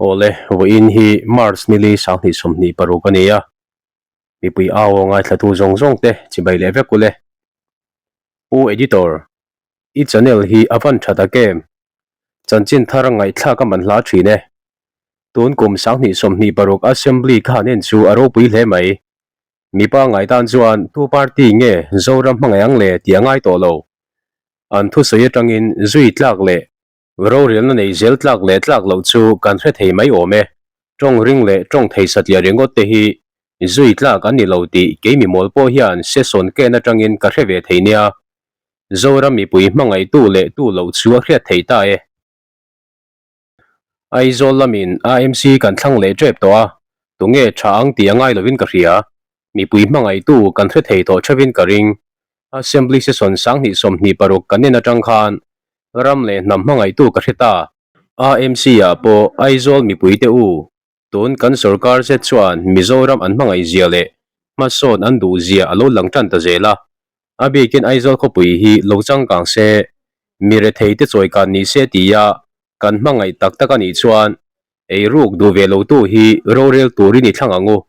Awle, vawiin hi March nili 2026 a ni a, mipui au aw ngaithlatu zawng zawng te chibai leh vek ule. Pu Editor, i channel hi a van tha tak em? Chanchin thar ngaihthlak a man hla thin e. Tun kum 2026 Assembly ka han en chu a ropui hle mai. Mipa ngaitan chuan tu party nge Zoram hmangaih ang le tih a ngai tawh lo. An thusawi atangin zui tlak leh rorelna nei zel tlak leh tlak loh chu kan hre thei mai awm e. Tawng ring leh tawng thei satliah ringawt te hi zui tlak an ni lo tih kei mimawl pawh hian session ken atangin ka hre ve thei nia. Zoram mipui hmangaihtu leh tu loh chu a hriat theih ta e. Aizawl lamin AMC kan thlang leh tep tawh a, tunge tha ang tih a ngai lovin ka hria. Mipui hmangaihtu kan hre thei tawh theuhin ka ring. Assembly session 2026 kan en atang khan ram leh hnam hmangaihtu ka hre ta. AMC ah pawh Aizawl mipuite u, tun kan sorkar zet chuan Mizoram an hmangaih zia leh hmasawn an duh zia a lo lang tan ta zel a. A bikin Aizawl khawpui hi lo changkang se, mi rethei te chawikan ni se tia kan hmangaih tak tak a nih chuan eiruk duh ve lotu hi rorel turin i thlang ang u.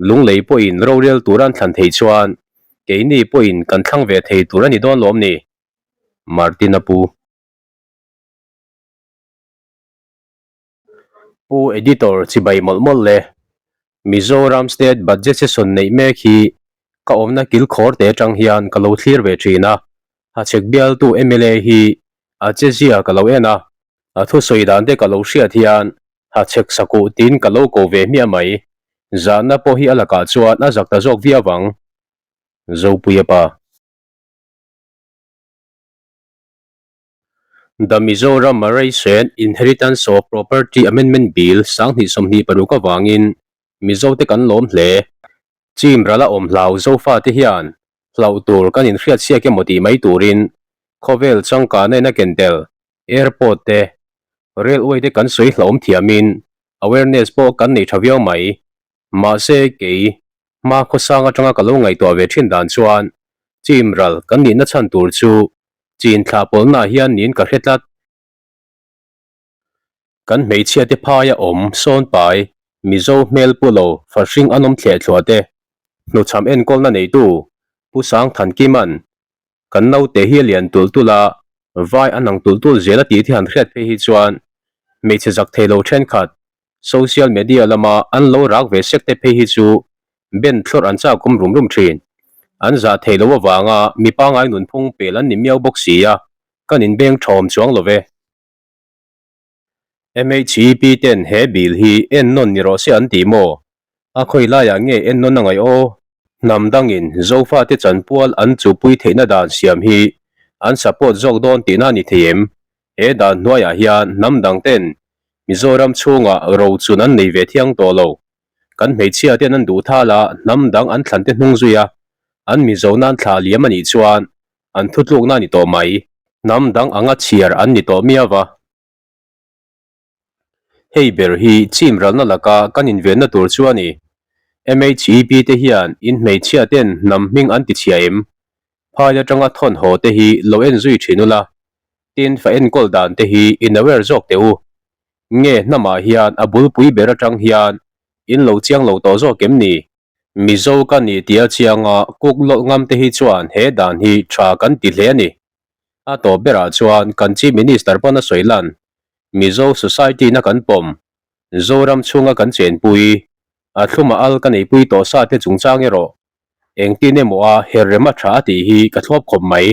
Lunglei pawhin rorel tur an thlan theih chuan keini pawhin kan thlang ve thei tur a ni dawn lawm ni? Martin a pu. Pu Editor chibai mawlh mawlh le. Mizoram State Budget Session neih mek hi ka awmna kilkhawr te atang hian ka lo thlir ve thin a, Hachhek bialtu mla hi a chezia ka lo en a, a thusawi dan te ka lo hriat hian Hachhek sakuh tiin ka lo ko ve hmiah mai. Zahna pawh hi a lakah chuan a zak ta zawk viau ang. Zopuia pa. The Mizoram Marriage and Inheritance of Property Amendment Bill 2026 avangin Mizote kan lawm hle. Chim ral a awm hlau Zofate hian hlauh tur kan inhriat siak emaw tih mai turin khawvel changkana in a ken tel airport te, railway te kan sawi hlauhawm thiamin awareness pawh kan nei tha viau mai. Mahse kei hma khawsang atanga ka lo ngaihtuah ve thin dan chuan chim ral kan nihna chhan tur chu chin thlah pawlnaah hian niin ka hre tlat. Kan hmeichhia te phaia awm sawn pai Mizo hmel pu lo fahring an awm thleh thluah te hnuchham enkawlna neitu Pu Sangthankima'n kan naute hi a lian tulh tulh a, vai an ang tulh tulh zel a tih te han hriat phei hi chuan hmeichhe zak thei lo thenkhat social media lama an lo rak ve sek te phei hi chu ben thlawrh an chak awm rum rum thin. An zah thei lo avanga mi pangngai nunphung pel an ni miau bawk si a, kan inbeng thawm chuang lo ve. MHEP ten he bill hi ennawn ni rawh se an ti maw? A khawi laiah nge ennawn a ngaih aw? Hnam dangin Zofate chanpual an chupui theihna dan siam hi an support zawk dawn tihna a ni thei em? He dan hnuaiah hian hnam dang ten Mizoram chhungah rochun an nei ve thiang tawh lo. Kan hmeichhia ten an duh thal a, hnam dang an thlan te hnung zui a, an Mizo nan thla liam a nih chuan an thutlukna a ni tawh mai. Hnam dang anga chhiar an ni tawh miau va. Hei ber hi chim ralna laka kan invenna tur chu a ni. MHEP te hian in hmeichhia ten hnam hming an ti chhia em? Phai atanga thawn haw te hi lo en zui thin ula, tin fa enkawl dan te hi in aware zawk teh u. Nge hnamah hian a bulpui ber atang hian in lo chiang lo tawh zawk em ni? Mizo ka ni tia chianga kuk lawlh ngam te hi chuan he dan hi tha kan ti hle a ni. A tawp berah chuan kan Chief Minister pawn a sawi lan, Mizo Society na kan pawm, Zoram chhunga kan chenpui, a thluma al ka neipui tawh sa te chungchang erawh engtin emaw a her rem a tha a tih hi ka thlawp khawp mai.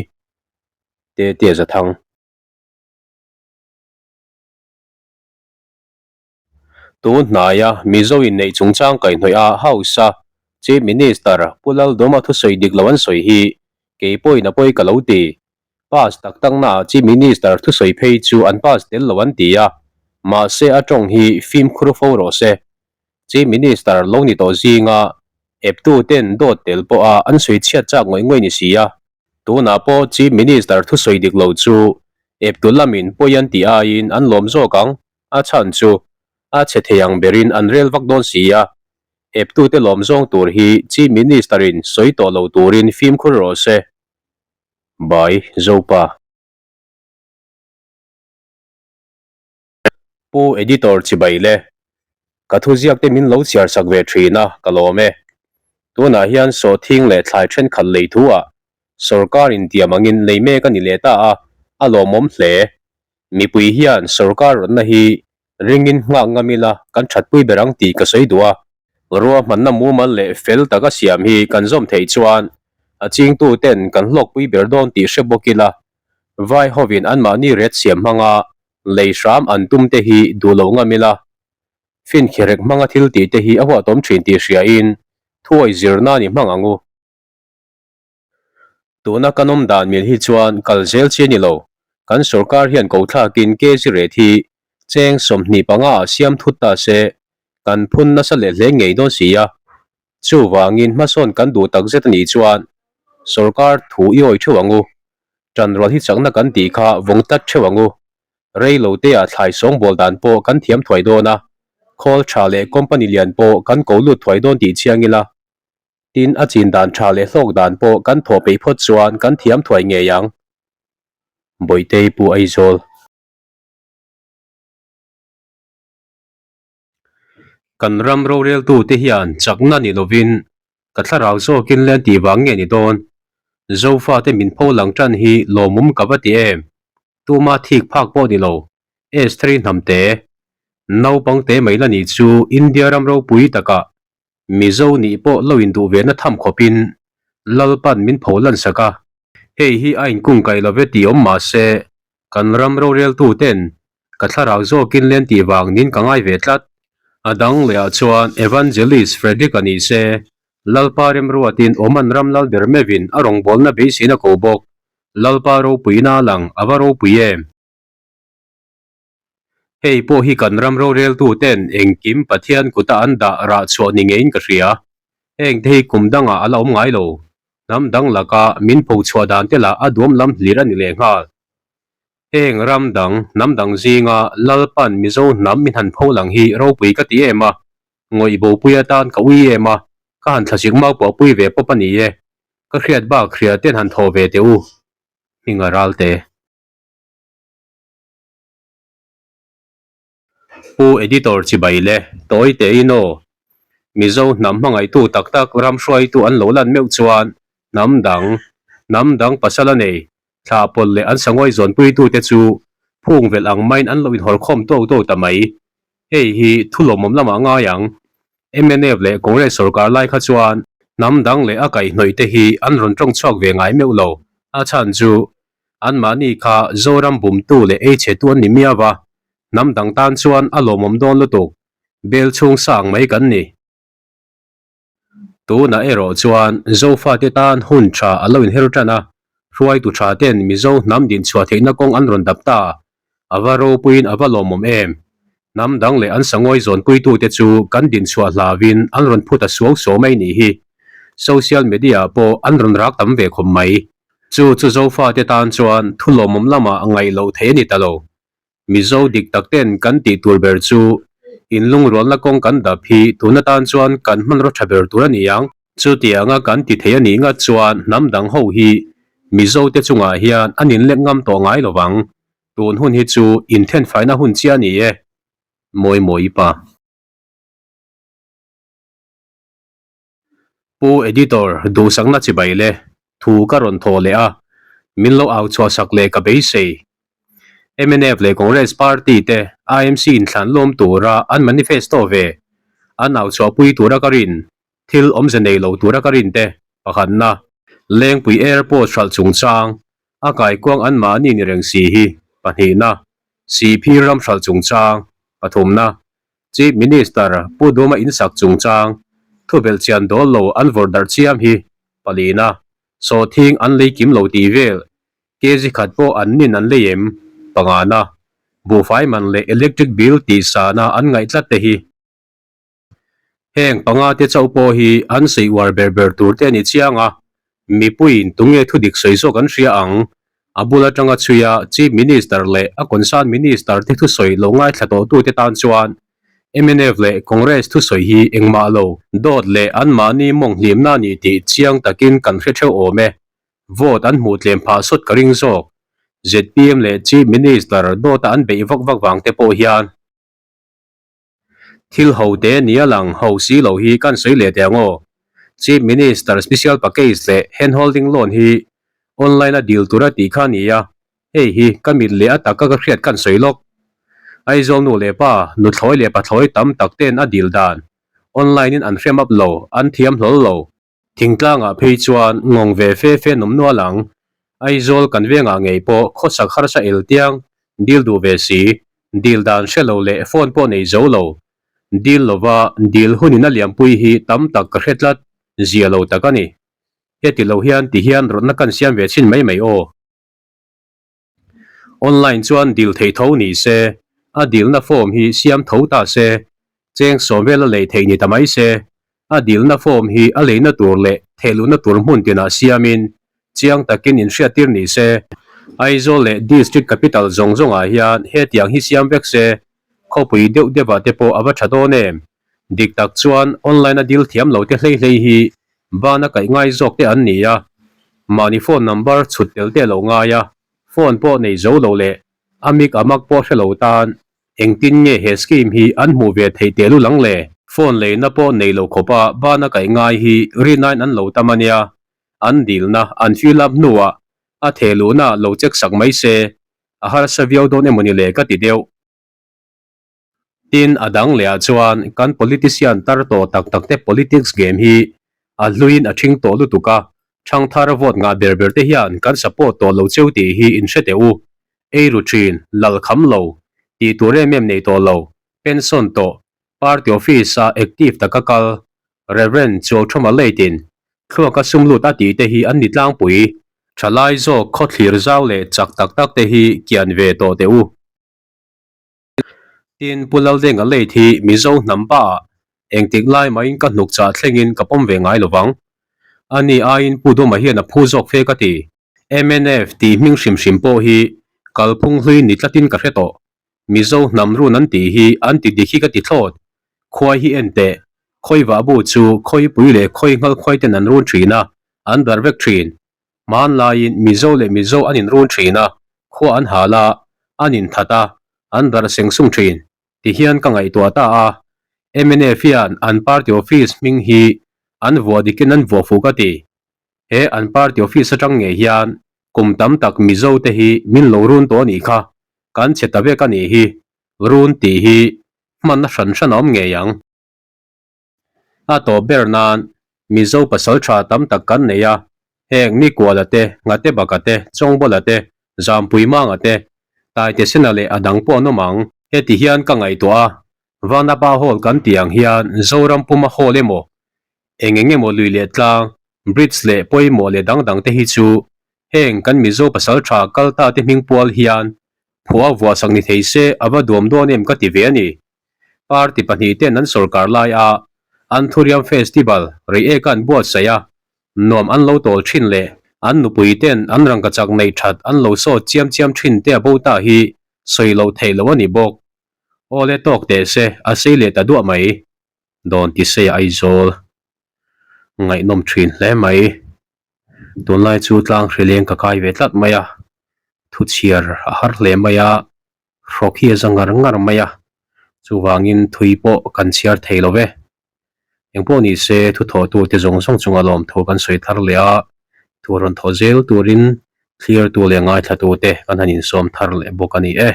Te tia Zathang. Tun hnaia Mizo inneih chungchang kaihhnawih a House a Chief Minister Pu Laldawma thusawi dik lo an sawi hi kei pawhin a pawi ka lo ti. Pass tak tak naah Chief Minister thusawi phei chu an pass tel lo an ti a, mahse a tawng hi fimkhur fo rawh se. Chief Minister lo ni tawh zinga eptu ten dawt tel pawha an sawi chhiat chak ngawih ngawih ni si a. Tunah pawh Chief Minister thusawi dik lo chu eptu lamin pawi an tih aiin an lawm zawk ang. A chhan chu a chhe thei ang berin an rel vak dawn si a, eptute lawm zawng tur hi Chief Minister-in sawi tawh lo turin fimkhur rawh se. By Zopa. Pu Editor chibai le. Ka thuziak te min lo chhiar sak ve thin a, ka lawm e. Tunah hian sawhthing leh thlai thenkhat lei thu ah sorkar in tiam angin lei mek a ni leh ta a, a lawmawm hle. Mipui hian sorkar rawtna hi ringin nghak ngam ila kan thatpui ber ang tih ka sawi duh a. Ruahmanna mumal leh fel taka siam hi kan zawm theih chuan a chingtu ten kan hlawkpui ber dawn tih hre bawk ila, vai hovin anmahni ret siam hmanga lei hram an tum te hi duh loh ngam ila, finkherek hmanga thil tih te hi a huatawm thin tih hriain thuawi zirna ni hmang ang u. Tuna kan awm dan mil hi chuan kal zel chi a ni lo. Kan sorkar hian ko thlakin kg rate hi cheng 25 ah siam thut ta se, kan phun nasa leh hle ngei dawn si a. Chuvangin hmasawn kan duh tak zet a nih chuan sorkar thu i awi theuh ang u. Tanrual hi chakna kan tih kha vawng tlat theuh ang u. Rei lo te ah thlai sawngbawl dan pawh kan thiam thuai dawn a, khawl tha leh company lian pawh kan ko lut thuai dawn tih chiang ila. Tin, a chin dan tha leh hlawk dan pawh kan thawh peih phawt chuan kan thiam thuai ngei ang. Bawihtei Pu Aizawl. Kan ram roreltu te hian chakna ni lovin ka thlarau zawkin len tih vang nge ni dawn? Zofa te min pho lang tan hi lawmawm ka va ti em? Tuma thik phak pawh ni lo. Estheri hnamte, naupangte mai la nih chu India ram ropui takah Mizo nih pawh lo induh ve na tham khawpin Lalpan min pho lan sak a. Hei hi a inkungkaih lo ve tih awm mah se, kan ram roreltu ten ka thlarau zawkin len tih vang nin ka ngai ve tlat. A dang leh ah chuan Evangelist Frederick a ni se, Lalpa remruatin Oman ram lal ber meuhin a rawngbawlna beiseina ko bawk. Lalpa ropuina a lang, a va ropui em? Hei pawh hi kan ram roreltu ten engkim Pathian kuta an dah rah chhuah ni ngeiin ka hria. Heng te hi kum dangah a la awm ngai lo. Hnam dang laka min pho chhuah dan te lah a duam lam hlir a ni leh nghal. Heng ram dang, hnam dang zinga Lalpan Mizo hnam min han pho lang hi ropui ka ti em a, ngawih bopui atan ka ui em a, ka han thlasik mau pawh pui ve pawp a ni e. Ka hriat bak hria ten han thaw ve teh u. Hminga ralte. Pu Editor chibai le, tawi teh in aw. Mizo hnam hmangaihtu tak tak ram hruaitu an lo lan meuh chuan hnam dang, hnam dang pasal a nei, thlah pawlh leh an sangawi zawnpuitute chu phung velh ang maiin an lo inhawrkhawm tawk tawk ta mai. Hei hi thu lawmawm lamah ngai ang. Mnf leh Congress sorkar lai kha chuan hnam dang leh a kaihhnawih te hi an rawn tawng chhuak ve ngai meuh lo. A chhan chu Anmahni kha Zoram bumtu leh ei chhetu an ni miau a, hnam dang tan chuan a lawmawm dawn lutuk, bel chhung sang mai kan ni. Tunah erawh chuan Zofate tan hun tha a lo inher tan a, hruaitu tha ten Mizo hnam dinchhuah theihna kawng an rawn dap ta, a va ropuiin a va lawmawm em? Hnam dang leh an sangawi zawnpuitute chu kan dinchhuah hlauin an rawn phut a suau suau mai nih hi. Social media ah pawh an rawn rak tam ve khawp mai. Chu chu Zofate tan chuan thu lawmawm lamah ngaih loh theih a ni ta lo. Mizo dik tak ten kan tih tur ber chu inlungrualna kawng kan dap hi tun atan chuan kan hmanraw tha ber tur a ni ang. Chutianga kan ti thei a nih ngat chuan hnam dang ho hi Mizo te chungah hian an inlek ngam tawh ngai lo vang. Tun hun hi chu inthenfaina hun chiah a ni e. Mawi mawi pa. Pu Editor, duhsakna chibai le, thu ka rawn thawh leh a, min lo au chhuahsak leh ka beisei. Mnf leh Congress party te IMC inthlan lawm tura an manifesto ve, an au chhuahpui tura ka rin, thil awmze nei lo tura ka rin te, pakhatna, Lengpui Airport hralh chungchang, a kaikuang anmahni ni reng si hi, pahnihna, Sihphir ram hralh chungchang, pathumna, Chief Minister Pu Duma insak chungchang thubelh chian dawl lo an vawrh darh chiam hi palina sawhthing an lei kim lo tih vel kg khat pawh an nin an lei em? Pangana buhfai man leh electric bill tih sana an ngaih tlat te hi. Heng panga te chauh pawh hi an sawi uar ber ber tur te a ni chiang a, Mipuiin tunge thudik sawi zawk an hria ang? A bul atanga chhuia Chief Minister leh a concern Minister te thusawi lo ngaithla tawhtute tan chuan mnf leh Congress thusawi hi engmah lo dawt leh anmahni mawng hlimna a ni tih chiang takin kan hre theuh awm e. Vote an hmuh tlem phah sawt ka ring zawk. Zpm leh Chief Minister dawta an beih vak vak vang te pawh hian. Thil ho te nia lang ho si lo hi kan sawi leh teh ang aw. Chief Minister Special Package leh Handholding Loan hi online a dil tura tih kha a ni a, hei hi ka mit leh a taka ka hriat kan sawi lawk. Aizawl nu leh pa, nuthlawi leh pathlawi tam tak ten a dil dan online in an hrem up lo, an thiam hlawl lo. Thingtlangah phei chuan ngawng ve fe fe nawm nual ang. Aizawl kan vengah ngei pawh khawsak harsa el tiang dil duh ve si, dil dan hre lo leh phone pawh nei zo lo. Dil lova dil hunin a liampui hi tam tak ka hre tlat, zia lo tak a ni. Heti lo hian ti hian rawtna kan siam ve chhin mai mai aw. Online chuan dil theih tho ni se, a dilna form hi siam tho ta se, cheng sawm vel a lei theih ni ta mai se, a dilna form hi a leina tur leh thehluhna tur hmun tinah siamin chiang takin inhriattir ni se, Aizawl leh District Capital zawng zawngah hian hetiang hi siam vek se, khawpui deuh deuhah te pawh a va tha dawn em? Dik tak chuan online a dil thiam lo te hlei hlei hi ban a kaih ngai zawk te an ni a, mahni phone number chhut tel te a lo ngai a, phone pawh nei zo lo leh a mik a mak pawh hre lo tan engtin nge he scheme hi an hmuh ve theih teh lul ang le? Phone leina pawh nei lo khawpa ban a kaih ngai hi rinaiin an lo tam a nia, an dilna an fill up hnuah a thehluhna lo check sak mai se, a harsa viau dawn emawni le ka ti deuh. Tin, a dang lehah chuan kan politician tar tawh tak tak te politics game hi a hluiin a ṭhing tawh lutuk a, ṭhangthar vote ngah ber ber te hian kan support tawh lo cheu tih hi in hre teh u. Ei ru ṭhin, lal kham lo, tih tur em em nei tawh lo, pension tawh, party office a active taka kal, Rev. Chuauthama late in thluaka sum lut a tih te hi an ni tlangpui. Ṭhalai zawk khawthlir zau leh chak tak tak te hi kian ve tawh teh u. Tin, Pu Laldenga late hi Mizo hnam pa ah engtik lai mahin ka hnuk chah thlengin ka pawm ve ngai lovang. Ani aiin Pu Duma hian a phu zawk fe ka ti. Mnf tih hming hrim hrim pawh hi kalphung hlui ni tlatin ka hre tawh. Mizo hnam run an tih hi an ti dik hi ka ti thlawt. Khuai hi en teh, khawi vah bu chu khawipui leh khawi nghal khuai ten an run thin a, an darh vek thin. Hmanlaiin Mizo leh Mizo an inrun thin a, khua an hal a, an inthat a, an darh seng sung thin. Tihian ka ngaihtuah ta a, mnf hian an party office hming hi an vuah dikin an vuah fuh ka ti. He an party office atang ngei hian kum tam tak Mizo te hi min lo run tawh a nih kha, kan chhe ta vek a nih hi, run tih hi hmanna hran hran a awm ngei ang. A tawp ber nan Mizo pasal tha tam tak kan nei a, heng Nikuala te, Ngatebaka te, Chawngbawla te, Zampuimanga te, Taitesena leh a dang pawh an awm ang. Heti hian ka ngaihtuah a, Vanapa Hall kan tih ang hian Zoram puma hall emaw, eng eng emaw lui leh tlang, bridge leh pawimawh leh dang dang te hi chu heng kan Mizo pasal tha kal ta te hming pual hian phuah vuahsak ni thei se a va duam dawn em ka ti ve a ni. Party pahnihten an sorkar lai a, Anthurium Festival Reiek an buatsaih a, nuam an lo tawl thin leh an nupuiten an rangkachak neih that an lo sawt chiam chiam thin te a bo ta hi sawi loh theih loh a ni bawk. Awle tawk teh se a sei leh ta duah mai. Dawn ti se Aizawl ngaihnawm thin hle mai. Tunlai chu tlang hrileng ka kai ve tlat mai a, thuchhiar a har hle mai a. Hrawk hi a za ngar ngar mai a, chuvangin thui pawh kan chhiar thei lo ve. Engpawh ni se thuthawhtute zawng zawng chunga lawmthu kan sawi thar leh a, thu rawn thaw zel turin thlirtu leh ngaithlatute kan han insawm thar leh bawk a ni e.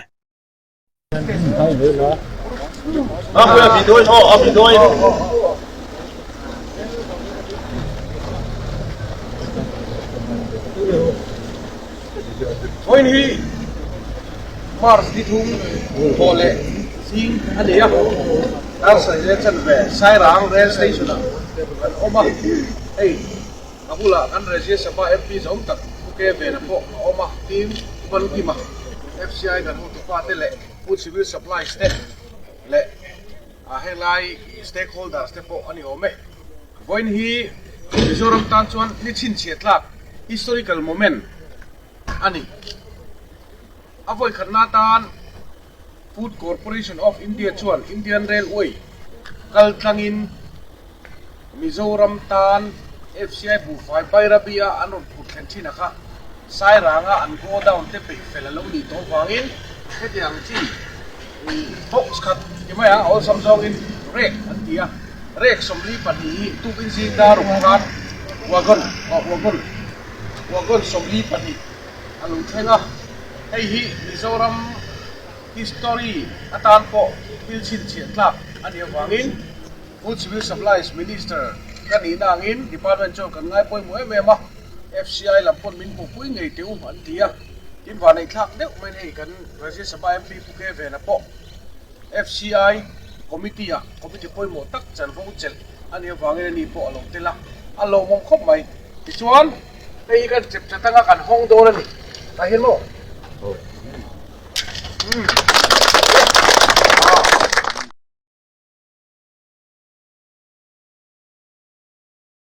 Vawiin hi March ni thum thawh leh zing a ni a, Darsaih leh chanve Sairang Rail Station ah kan awm a, hei a bulah kan Rajya Sabha MP zawm tak Pu K Vena pawh a awm a, tin Umalukima FCI kan hotupa te leh Food Civil Supplies te leh a henglai stakeholders te pawh a ni awm e. Vawiin hi Mizoram tan chuan ni chhinchhiah tlak historical moment a ni. A vawikhatna atan Food Corporation of India chuan Indian Railway kal tlangin Mizoram tan FCI buhfai Bairabi a an rawn phur thlen thin a kha Sairanga an godown te peih fel a lo nih tawh vangin hetiang chi box khat ti mai ang a awlsam zawngin. Rek an ti a, rek 42 hi tukin zing dar ruk khan wagon aw wagon wagon 42 a lo thleng a, hei hi Mizoram history atan pawh thil chhinchhiah tlak a nih avangin Food Civil Supplies Minister ka nihna angin Department chuan kan ngai pawimawh em em a, FCI lam pawn min hmuhpui ngei teh u an ti a, tin vanneihthlak deuh maiin hei kan Rajya Sabha MP Pu K Vena pawh FCI Committee ah Committee pawimawh tak chanvo chelh a nih avangin ani pawh a lo tel a, a lawmawm khawp mai. Tichuan, hei hi kan chep chat anga kan hawng dawn a ni. Tah hian maw? Umm.